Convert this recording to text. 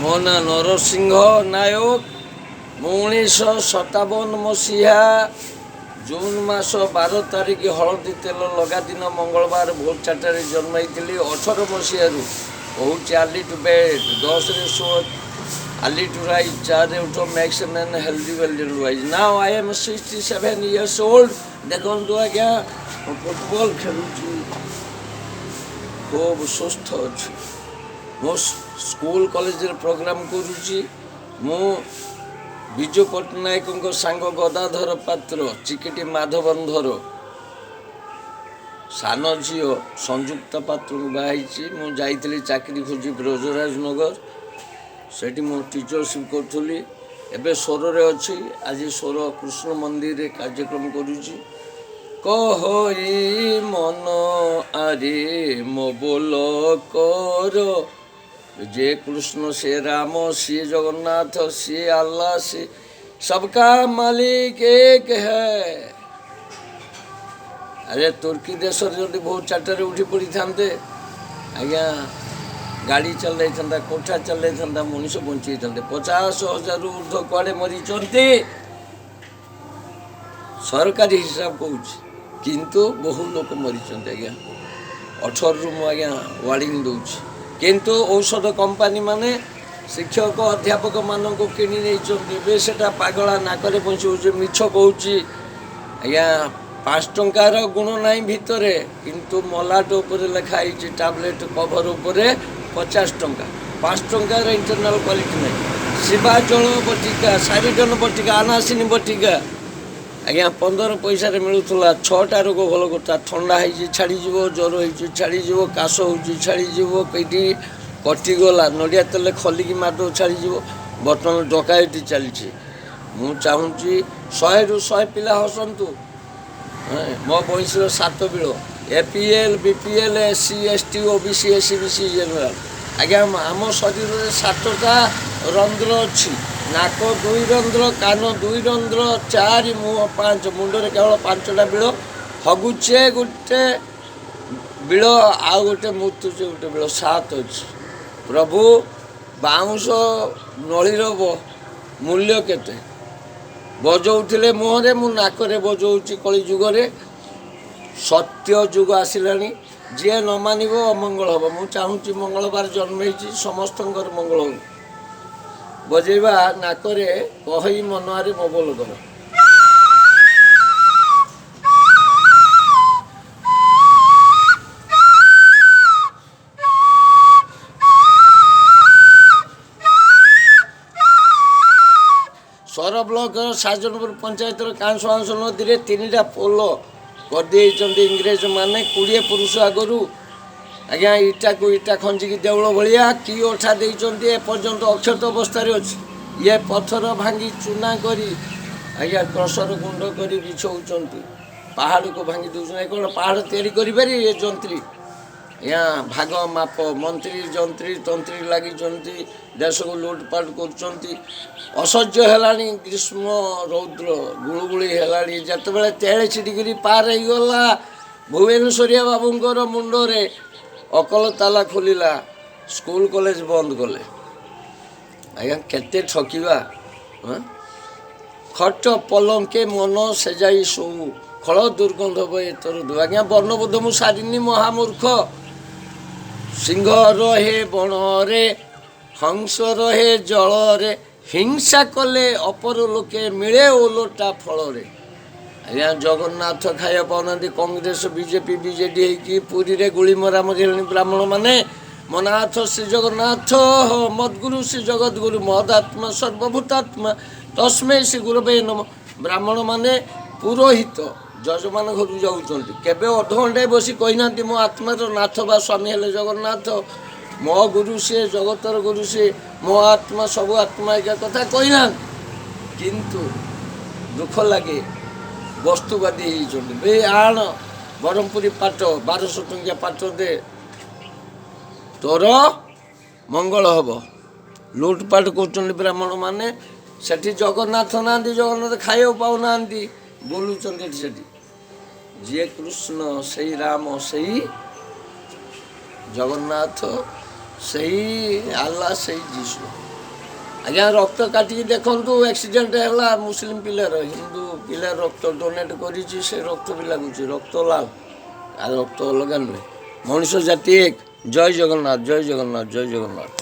ମୋ ନାଁ ନରସିଂହ ନାୟକ। ମୁଁ 1957 ମସିହା ଜୁନ୍ ମାସ 12 ତାରିଖ, ହଳଦୀ ତେଲ ଲଗା ଦିନ, ମଙ୍ଗଳବାର, ଭୋର 4ଟାରେ ଜନ୍ମ ହେଇଥିଲି। 18 ମସିହାରୁ କହୁଛି, ଆର୍ଲି ଟୁ ବେଡ୍, 10ରେ ଶୋ, ଆର୍ଲି ଟୁ ରାଇଜ୍, 4ରେ ଉଠ, makes man healthy, wealthy, wise. Now I am 67 years old. ଦେଖନ୍ତୁ ଆଜ୍ଞା, ମୁଁ ଫୁଟବଲ ଖେଳୁଛି, ଖୁବ୍ ସୁସ୍ଥ ଅଛି। ମୁଁ ସ୍କୁଲ କଲେଜରେ ପ୍ରୋଗ୍ରାମ କରୁଛି। ମୁଁ ବିଜୁ ପଟ୍ଟନାୟକଙ୍କ ସାଙ୍ଗ ଗଦାଧର ପାତ୍ର, ଚିକିଟି ମାଧବନ୍ଧର ସାନ ଝିଅ ସଂଯୁକ୍ତା ପାତ୍ରଙ୍କୁ ବାହା ହେଇଛି। ମୁଁ ଯାଇଥିଲି ଚାକିରି ଖୋଜି ବ୍ରଜରାଜନଗର, ସେଠି ମୁଁ ଟିଚରସିପ୍ କରୁଥିଲି। ଏବେ ସୋରରେ ଅଛି। ଆଜି ସୋର କୃଷ୍ଣ ମନ୍ଦିରରେ କାର୍ଯ୍ୟକ୍ରମ କରୁଛି। କହଇ ମନ ଆରେ ମୋ ବୋଲ କର, ଯେ କୃଷ୍ଣ ସେ ରାମ, ସିଏ ଜଗନ୍ନାଥ, ସିଏ ଆଲ୍ଲାହ, ସେ सबका मालिक एक है। ଆରେ, ତୁର୍କୀ ଦେଶରେ ଯଦି ଭୋର 4ଟାରେ ଉଠି ପଡ଼ିଥାନ୍ତେ ଆଜ୍ଞା, ଗାଡ଼ି ଚଲେଇଥାନ୍ତା, କୋଠା ଚଲେଇଥାନ୍ତା, ମଣିଷ ବଞ୍ଚେଇଥାନ୍ତେ। 50,000ରୁ ଉର୍ଦ୍ଧ୍ୱ କୁଆଡ଼େ ମରିଛନ୍ତି, ସରକାରୀ ହିସାବ କହୁଛି, କିନ୍ତୁ ବହୁ ଲୋକ ମରିଛନ୍ତି ଆଜ୍ଞା। 18ରୁ ମୁଁ ଆଜ୍ଞା ୱାର୍ଣ୍ଣିଂ ଦେଉଛି। କିନ୍ତୁ ଔଷଧ କମ୍ପାନୀ ମାନେ ଶିକ୍ଷକ ଅଧ୍ୟାପକମାନଙ୍କୁ କିଣି ନେଇଛନ୍ତି। ଏବେ ସେଟା ପାଗଳା ନାକରେ ବଞ୍ଚଉଛି, ମିଛ କହୁଛି ଆଜ୍ଞା। 5 ଟଙ୍କାର ଗୁଣ ନାହିଁ ଭିତରେ, କିନ୍ତୁ ମଲାଟ ଉପରେ ଲେଖା ହେଇଛି, ଟାବଲେଟ୍ କଭର ଉପରେ 50 ଟଙ୍କା। 5 ଟଙ୍କାର ଇଣ୍ଟରନାଲ୍ କ୍ୱାଲିଟି ନାହିଁ। ଶିବା ଜଳ ବଟିକା, ସାରିଡନ ବଟିକା, ଆନାସିନି ବଟିକା ଆଜ୍ଞା 15 ପଇସାରେ ମିଳୁଥିଲା। ଛଅଟା ରୋଗ ଭଲ କରୁଥିଲା। ଥଣ୍ଡା ହେଇଛି ଛାଡ଼ିଯିବ, ଜ୍ୱର ହେଇଛି ଛାଡ଼ିଯିବ, କାଶ ହେଉଛି ଛାଡ଼ିଯିବ, କେଇଠି କଟିଗଲା ନଡ଼ିଆ ତେଲ ଖଲିକି ମାରିଦେବ ଛାଡ଼ିଯିବ। ବର୍ତ୍ତମାନ ଡକାୟତି ଚାଲିଛି। ମୁଁ ଚାହୁଁଛି 100ରୁ 100 ପିଲା ହସନ୍ତୁ। ମୋ ବଇଁଶୀର ସାତ ବିଳ, APL, BPL, SC, ST, OBC, SEBC, general. ଆଜ୍ଞା, ଆମ ଶରୀରରେ ସାତଟା ରନ୍ଧ୍ର ଅଛି। ନାକ ଦୁଇ ରନ୍ଧ୍ର, କାନ ଦୁଇ ରନ୍ଧ୍ର, ଚାରି, ମୁହଁ ପାଞ୍ଚ, ମୁଣ୍ଡରେ କେବଳ ପାଞ୍ଚଟା ବିଳ। ହଗୁଛେ ଗୋଟେ ବିଳ, ଆଉ ଗୋଟେ ମୃତ୍ୟୁଚେ ଗୋଟେ ବିଳ, ସାତ ଅଛି। ପ୍ରଭୁ, ବାଉଁଶ ନଳିର ମୂଲ୍ୟ କେତେ? ବଜଉଥିଲେ ମୁହଁରେ, ମୁଁ ନାକରେ ବଜଉଛି। କଳି ଯୁଗରେ ସତ୍ୟ ଯୁଗ ଆସିଲାଣି। ଯିଏ ନ ମାନିବ ଅମଙ୍ଗଳ ହେବ। ମୁଁ ଚାହୁଁଛି, ମଙ୍ଗଳବାର ଜନ୍ମ ହେଇଛି, ସମସ୍ତଙ୍କର ମଙ୍ଗଳ ହଉ। ବଜେଇବା ନାକରେ, କହଇ ମନରେ ମବଲ କର। ସର ବ୍ଲକର ସାଜନପୁର ପଞ୍ଚାୟତର କାଂଶ ନଦୀରେ ତିନିଟା ପୋଲ କରିଦେଇଛନ୍ତି ଇଂରେଜ ମାନେ 20 ପୁରୁଷ ଆଗରୁ ଆଜ୍ଞା। ଇଟାକୁ ଇଟା ଖଞ୍ଜିକି ଦେଉଳ ଭଳିଆ କି ଅଠା ଦେଇଛନ୍ତି, ଏପର୍ଯ୍ୟନ୍ତ ଅକ୍ଷତ ଅବସ୍ଥାରେ ଅଛି। ଇଏ ପଥର ଭାଙ୍ଗି ଚୁନା କରି ଆଜ୍ଞା କ୍ରସର ଗୁଣ୍ଡ କରି ବିଛଉଛନ୍ତି, ପାହାଡ଼କୁ ଭାଙ୍ଗି ଦେଉଛନ୍ତି। ଏ କ'ଣ ପାହାଡ଼ ତିଆରି କରିପାରିବେ ଏ ଯନ୍ତ୍ରୀ ଆଜ୍ଞା? ଭାଗ ମାପ ମନ୍ତ୍ରୀ, ଯନ୍ତ୍ରୀ, ତନ୍ତ୍ରୀ ଲାଗିଛନ୍ତି, ଦେଶକୁ ଲୁଟପାଟ କରୁଛନ୍ତି। ଅସହ୍ୟ ହେଲାଣି ଗ୍ରୀଷ୍ମ ରୌଦ୍ର, ଗୁଳୁଗୁଳି ହେଲାଣି। ଯେତେବେଳେ 43 ଡିଗ୍ରୀ ପାର ହେଇଗଲା ଭୁବନେଶ୍ୱରିଆ ବାବୁଙ୍କର ମୁଣ୍ଡରେ, ଅକଲ ତାଲା ଖୋଲିଲା, ସ୍କୁଲ କଲେଜ ବନ୍ଦ କଲେ ଆଜ୍ଞା। କେତେ ଠକିବା? ଖଟ ପଲଙ୍କେ ମନ ସେଜାଇ ଶୋଉ, ଖଳ ଦୁର୍ଗନ୍ଧ ବହେ ତୋର ଦୁ। ଆଜ୍ଞା, ବର୍ଣ୍ଣବୋଧ ମୁଁ ସାରିନି, ମହାମୂର୍ଖ। ସିଂହ ରହେ ବଣରେ, ହଂସ ରହେ ଜଳରେ, ହିଂସା କଲେ ଅପର ଲୋକେ ମିଳେ ଓଲଟା ଫଳରେ। ଆଜ୍ଞା, ଜଗନ୍ନାଥ ଖାଇବା ପାଉନାହାନ୍ତି। କଂଗ୍ରେସ, ବିଜେପି, ବିଜେଡି ହେଇକି ପୁରୀରେ ଗୁଳି ମରାମରି ହେଲେଣି ବ୍ରାହ୍ମଣମାନେ। ମନାଥ ଶ୍ରୀ ଜଗନ୍ନାଥ, ମଦ୍ଗୁରୁ ଶ୍ରୀ ଜଗଦ୍ଗୁରୁ, ମହଦାତ୍ମା ସର୍ବଭୂତାତ୍ମା ତସ୍ମୈ ଶ୍ରୀ ଗୁରବେ ନମ। ବ୍ରାହ୍ମଣମାନେ ପୁରୋହିତ ଯଜମାନ ଘରକୁ ଯାଉଛନ୍ତି, କେବେ ଅଧଘଣ୍ଟାଏ ବସି କହିନାହାନ୍ତି, ମୋ ଆତ୍ମାର ନାଥ ବା ସ୍ୱାମୀ ହେଲେ ଜଗନ୍ନାଥ, ମୋ ଗୁରୁ ସିଏ, ଜଗତର ଗୁରୁ ସିଏ, ମୋ ଆତ୍ମା ସବୁ ଆତ୍ମା ଏକା କଥା କହିନାହାନ୍ତି। କିନ୍ତୁ ଦୁଃଖ ଲାଗେ, ବସ୍ତୁବାଦୀ ହେଇଛନ୍ତି। ବେ ଆଣ ବ୍ରହ୍ମପୁରୀ ପାଟ, 1200 ଟଙ୍କିଆ ପାଟ ଦେ, ତୋର ମଙ୍ଗଳ ହବ। ଲୁଟପାଟ କରୁଛନ୍ତି ବ୍ରାହ୍ମଣମାନେ। ସେଠି ଜଗନ୍ନାଥ ନାହାନ୍ତି, ଜଗନ୍ନାଥ ଖାଇବାକୁ ପାଉନାହାନ୍ତି, ବୁଲୁଛନ୍ତି ଏଠି ସେଠି। ଯିଏ କୃଷ୍ଣ ସେଇ ରାମ, ସେଇ ଜଗନ୍ନାଥ, ସେଇ ଆଲ୍ଲାହ, ସେଇ ଯୀଶୁ। ଆଜ୍ଞା, ରକ୍ତ କାଟିକି ଦେଖନ୍ତୁ। ଆକ୍ସିଡେଣ୍ଟ ହେଲା ମୁସଲିମ ପିଲାର, ହିନ୍ଦୁ ପିଲା ରକ୍ତ ଡୋନେଟ୍ କରିଛି, ସେ ରକ୍ତ ବି ଲାଗୁଛି, ରକ୍ତ ଲାଲ, ଆଉ ରକ୍ତ ଅଲଗା ନୁହେଁ। ମଣିଷ ଜାତି ଏକ। ଜୟ ଜଗନ୍ନାଥ, ଜୟ ଜଗନ୍ନାଥ, ଜୟ ଜଗନ୍ନାଥ।